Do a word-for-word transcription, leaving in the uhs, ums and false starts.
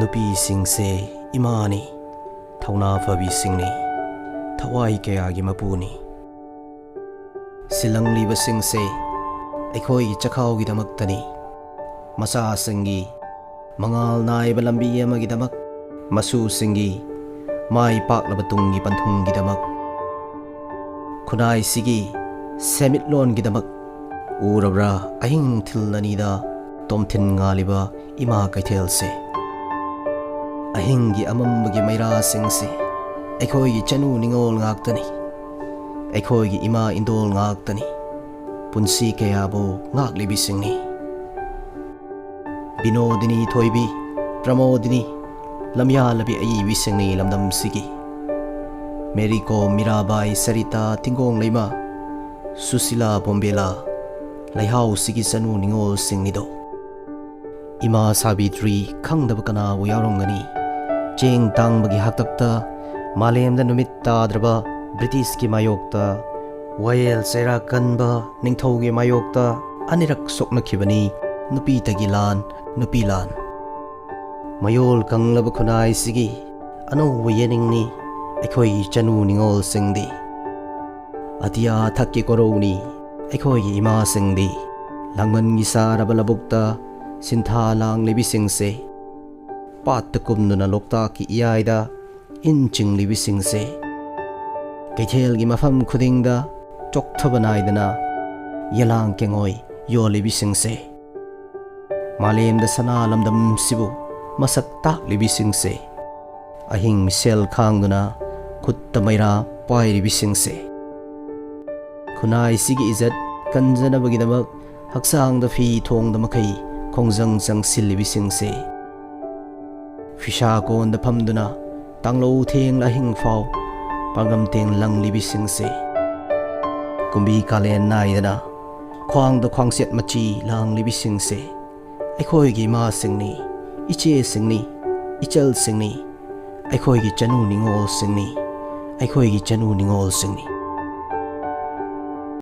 ꯅꯨꯄꯤꯁꯤꯡꯁꯦ ꯏꯃꯥꯅꯤ, ꯊꯧꯅꯥ ꯐꯕꯤꯁꯤꯡꯅꯤ, ꯊꯋꯥꯏ ꯀꯌꯥꯒꯤ ꯃꯄꯨꯅꯤ꯫ ꯁꯤꯜꯂꯪꯂꯤꯕꯁꯤꯡꯁꯦ ꯑꯩꯈꯣꯏꯒꯤ ꯆꯈꯥꯎꯒꯤꯗꯃꯛꯇꯅꯤ꯫ ꯃꯆꯥꯁꯤꯡꯒꯤ ꯃꯉꯥꯜ ꯅꯥꯏꯕ ꯂꯝꯕꯤ ꯑꯃꯒꯤꯗꯃꯛ, ꯃꯁꯨꯁꯤꯡꯒꯤ ꯃꯥꯏ ꯄꯥꯛꯂꯕ ꯇꯨꯡꯒꯤ ꯄꯟꯊꯨꯡꯒꯤꯗꯃꯛ, ꯈꯨꯟꯅꯥꯏꯁꯤꯒꯤ ꯁꯦꯟꯃꯤꯠꯂꯣꯟꯒꯤꯗꯃꯛ꯫ ꯎꯔꯕ꯭ꯔꯥ, ꯑꯍꯤꯡ ꯅꯨꯡꯊꯤꯜ ꯑꯅꯤꯗ ꯇꯣꯝꯊꯤꯟ ꯉꯥꯜꯂꯤꯕ ꯏꯃꯥ ꯀꯩꯊꯦꯜꯁꯦ? ꯑꯍꯤꯡꯒꯤ ꯑꯃꯝꯕꯒꯤ ꯃꯩꯔꯥꯁꯤꯡꯁꯦ ꯑꯩꯈꯣꯏꯒꯤ ꯆꯅꯨ ꯅꯤꯉꯣꯜ ꯉꯥꯛꯇꯅꯤ, ꯑꯩꯈꯣꯏꯒꯤ ꯏꯃꯥ ꯏꯟꯗꯣꯜ ꯉꯥꯛꯇꯅꯤ, ꯄꯨꯟꯁꯤ ꯀꯌꯥꯕꯨ ꯉꯥꯛꯂꯤꯕꯤꯁꯤꯡꯅꯤ꯫ ꯕꯤꯅꯣꯗꯤꯅꯤ ꯊꯣꯏꯕꯤ, ꯄ꯭ꯔꯃꯣꯗꯤꯅꯤ, ꯂꯝꯌꯥꯜꯂꯕꯤ ꯑꯏꯕꯤꯁꯤꯡꯅꯤ ꯂꯝꯗꯝꯁꯤꯒꯤ꯫ ꯃꯦꯔꯤ ꯀꯣꯝ, ꯃꯤꯔꯥꯕꯥꯏ, ꯁꯔꯤꯇꯥ, ꯊꯤꯡꯒꯣꯡ ꯂꯩꯃ, ꯁꯨꯁꯤꯂꯥ, ꯕꯣꯝꯕꯦꯂꯥ, ꯂꯩꯍꯥꯎꯁꯤꯒꯤ ꯆꯅꯨ ꯅꯤꯉꯣꯜꯁꯤꯡꯅꯤꯗꯣ꯫ ꯏꯃꯥ ꯁꯥꯕꯤꯇ꯭ꯔꯤ ꯈꯪꯗꯕ ꯀꯅꯥꯕꯨ ꯌꯥꯎꯔꯝꯒꯅꯤ? ꯆꯦꯡ ꯇꯥꯡꯕꯒꯤ ꯍꯥꯛꯇꯛꯇ ꯃꯥꯂꯦꯝꯗ ꯅꯨꯃꯤꯠ ꯇꯥꯗ꯭ꯔꯕ ꯕ꯭ꯔꯤꯇꯤꯁꯀꯤ ꯃꯥꯌꯣꯛꯇ, ꯋꯥꯌꯦꯜ ꯆꯩꯔꯥꯛ ꯀꯟꯕ ꯅꯤꯡꯊꯧꯒꯤ ꯃꯥꯌꯣꯛꯇ ꯑꯅꯤꯔꯛ ꯁꯣꯛꯅꯈꯤꯕꯅꯤ ꯅꯨꯄꯤꯇꯒꯤ ꯂꯥꯟ, ꯅꯨꯄꯤ ꯂꯥꯟ꯫ ꯃꯌꯣꯜ ꯀꯪꯂꯕ ꯈꯨꯟꯅꯥꯏꯁꯤꯒꯤ ꯑꯅꯧꯕ ꯌꯦꯅꯤꯡꯅꯤ ꯑꯩꯈꯣꯏꯒꯤ ꯆꯅꯨ ꯅꯤꯉꯣꯜꯁꯤꯡꯗꯤ꯫ ꯑꯇꯤꯌꯥ ꯊꯛꯀꯤ ꯀꯣꯔꯧꯅꯤ ꯑꯩꯈꯣꯏꯒꯤ ꯏꯃꯥꯁꯤꯡꯗꯤ꯫ ꯂꯥꯡꯕꯟꯒꯤ ꯁꯥꯔꯕ ꯂꯧꯕꯨꯛꯇ ꯁꯤꯟꯊꯥ ꯂꯥꯡꯂꯤꯕꯤꯁꯤꯡꯁꯦ, ꯄꯥꯠꯇ ꯀꯨꯝꯗꯨꯅ ꯂꯣꯛꯇꯥꯛꯀꯤ ꯏꯌꯥꯏꯗ ꯏꯟ ꯆꯤꯡꯂꯤꯕꯤꯁꯤꯡꯁꯦ, ꯀꯩꯊꯦꯜꯒꯤ ꯃꯐꯝ ꯈꯨꯗꯤꯡꯗ ꯆꯣꯛꯊꯕ ꯅꯥꯏꯗꯅ ꯌꯦꯂꯥꯡ ꯀꯦꯡꯉꯣꯏ ꯌꯣꯜꯂꯤꯕꯤꯁꯤꯡꯁꯦ, ꯃꯥꯂꯦꯝꯗ ꯁꯅꯥ ꯂꯝꯗꯝꯁꯤꯕꯨ ꯃꯁꯛ ꯇꯥꯛꯂꯤꯕꯤꯁꯤꯡꯁꯦ, ꯑꯍꯤꯡ ꯃꯤꯁꯦꯜ ꯈꯥꯡꯗꯨꯅ ꯈꯨꯠꯇ ꯃꯩꯔꯥ ꯄꯥꯏꯔꯤꯕꯤꯁꯤꯡꯁꯦ, ꯈꯨꯟꯅꯥꯏꯁꯤꯒꯤ ꯏꯖꯠ ꯀꯟꯖꯅꯕꯒꯤꯗꯃꯛ ꯍꯛꯆꯥꯡꯗ ꯐꯤ ꯊꯣꯡꯗ ꯃꯈꯩ ꯈꯣꯡꯖꯪ ꯆꯪꯁꯤꯜꯂꯤꯕꯤꯁꯤꯡꯁꯦ, ꯐꯤꯁꯥ ꯀꯣꯟꯗ ꯐꯝꯗꯨꯅ ꯇꯥꯡꯂꯧ ꯊꯦꯡꯂ ꯑꯍꯤꯡ ꯐꯥꯎ ꯄꯥꯡꯒꯝ ꯇꯦꯡ ꯂꯪꯂꯤꯕꯤꯁꯤꯡꯁꯦ, ꯀꯨꯝꯕꯤ ꯀꯥꯂꯦꯟ ꯅꯥꯏꯗꯅ ꯈ꯭ꯋꯥꯡꯗ ꯈ꯭ꯋꯥꯡꯆꯦꯠ ꯃꯆꯤ ꯂꯥꯡꯂꯤꯕꯤꯁꯤꯡꯁꯦ ꯑꯩꯈꯣꯏꯒꯤ ꯏꯃꯥꯁꯤꯡꯅꯤ, ꯏꯆꯦꯁꯤꯡꯅꯤ, ꯏꯆꯜꯁꯤꯡꯅꯤ, ꯑꯩꯈꯣꯏꯒꯤ ꯆꯅꯨ ꯅꯤꯉꯣꯜꯁꯤꯡꯅꯤ, ꯑꯩꯈꯣꯏꯒꯤ ꯆꯅꯨ ꯅꯤꯉꯣꯜꯁꯤꯡꯅꯤ꯫